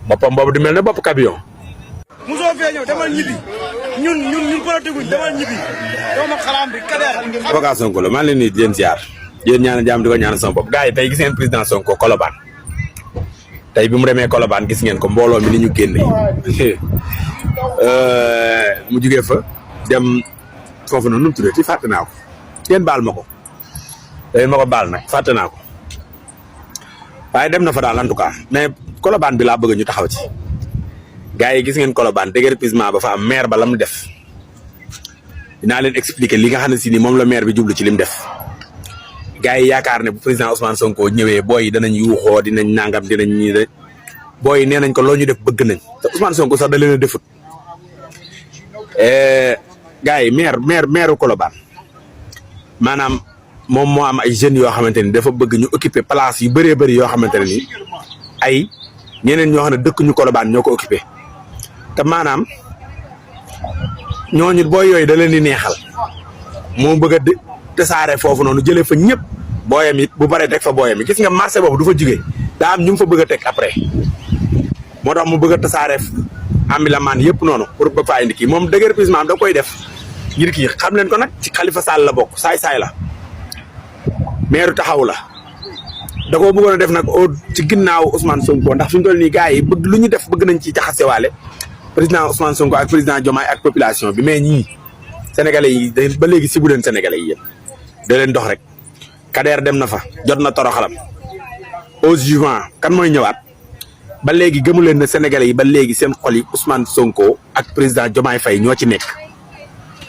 boppam boobu di mel ne bopp camion. musoo fee ñëw demal ñibbi ñun politique wuñ demal ñibbi doomu xaraam bi Kader. avocat Sonko la maa ngi leen di leen ziar yéen ñaan jàmm di ko ñaan sama bopp gars yi tey gis ngeen président Sonko Colobane tey bi mu demee Colobane gis ngeen ko mbooloo mi ni ñu génne mu jugee fa dem foofu noonu nu mu tuddee ci fàtte naa ko yéen baal ma ko yéen ma ko baal nag fàtte naa ko waaye dem na fa daal en tout cas mais Colobane bi laa bëgg ñu taxaw ci gars yi gis ngeen Colobane déguerpissement ba fa am maire ba la mu def dinaa leen expliquer li nga xam ne si ni moom la maire bi jublu ci li mu def gars yi yaakaar ne bu président Ousmane Sonko ñëwee booy yi danañ yuuxoo dinañ nangam dinañ ñii de booy yi nee nañ ko loo ñu def bëgg nañ te Ousmane Sonko sax da leen a defut gars yi maire Colobane maanaam moom moo am ay jeunes yoo xamante ni dafa bëgg ñu occuper place yu bëree bëri yoo xamante ne ni ay ñeneen ñoo xam ne dëkk ñu Colobane ñoo ko occupé te maanaam ñooñu booy yooyu da leen di neexal moo bëgg a tasaare foofu noonu jëlee fa ñëpp booyam it bu paree teg fa booyam it gis nga marché boobu du fa jugee daa am ñu fa bëgg a teg après moo tax mu bëgg a tasaare ambilamaan yëpp noonu pour ba faa indi kii moom déguerpissement am da koy def ngir kii xam leen ko nag ci Khalifa Sall la bokk saay-saay la maire taxaw la da koo bëggoon a def nag ci ginnaaw Ousmane Sonko ndax fi mu toll nii gars yi bëgg lu ñu def bëgg nañ ci jaxasewaale président Ousmane Sonko ak président Diomaye ak population bi mais ñii sénégalais yi ba léegi si bu leen sénégalais yi yéen da leen dox rek Kader dem na fa jot na toroxalam au suivant kan mooy ñëwaat ba léegi gëmu leen ne sénégalais yi ba léegi seen xol yi Ousmane Sonko ak président Diomaye Faye ñoo ci nekk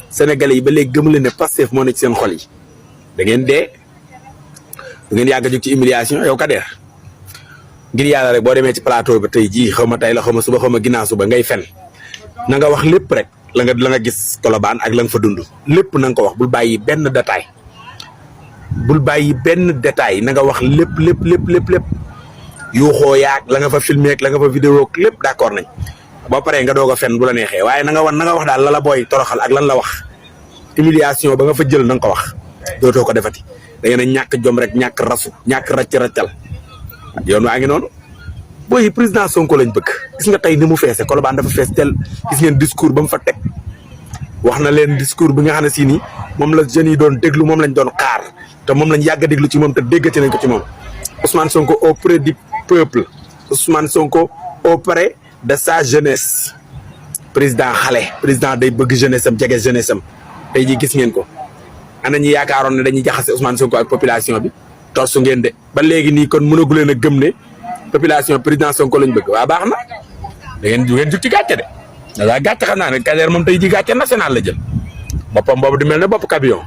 sénégalais yi ba léegi gëmu leen ne Pastef moo nekk seen xol yi da ngeen dee du ngeen yàgg a jóg ci humiliation yow Kader ngir yàlla rek boo demee ci plateau bi tey jii xaw ma tey la xaw ma suba xaw ma ginnaaw suba ngay fen na nga wax lépp rek la nga gis Colobane ak la nga fa dund lépp na nga ko wax bul bàyyi benn détail na nga wax lépp yuuxoo yaag la nga fa filmé ak la nga fa vidéo ak lépp d'accord nañ boo paree nga doog a fen bu la neexee waaye na nga wax daal la la booy toroxal ak lan la wax humiliation ba nga fa jël na nga ko wax dootoo ko defati da ngeen a ñàkk jom rek ñàkk rasu ñàkk raccal yoon waa ngi noonu booy président Sonko lañ bëgg gis nga tey ni mu feese Colobane dafa fees tel gis ngeen discours ba mu fa teg wax na leen discours bi nga xam ne si nii moom la jeunes yi doon déglu moom lañ doon xaar te moom lañ yàgg a déglu ci moom te déggati nañ ko ci moom Ousmane Sonko auprès du peuple Ousmane Sonko auprès de sa jeunesse président xale président day bëgg jeunesse am jege jeunesse am tey jii gis ngeen ko ana ñi yaakaaroon ne dañuy jaxase Ousmane Sonko ak population bi torsu ngeen de ba léegi nii kon mënagu leen a gëm ne population président Sonko lañ bëgg waa baax na da ngeen jug ci gàcce de da ngaa gàcce xam naa ne Kader moom tey ji gàcce national la jël boppam boobu di mel ne bopp camion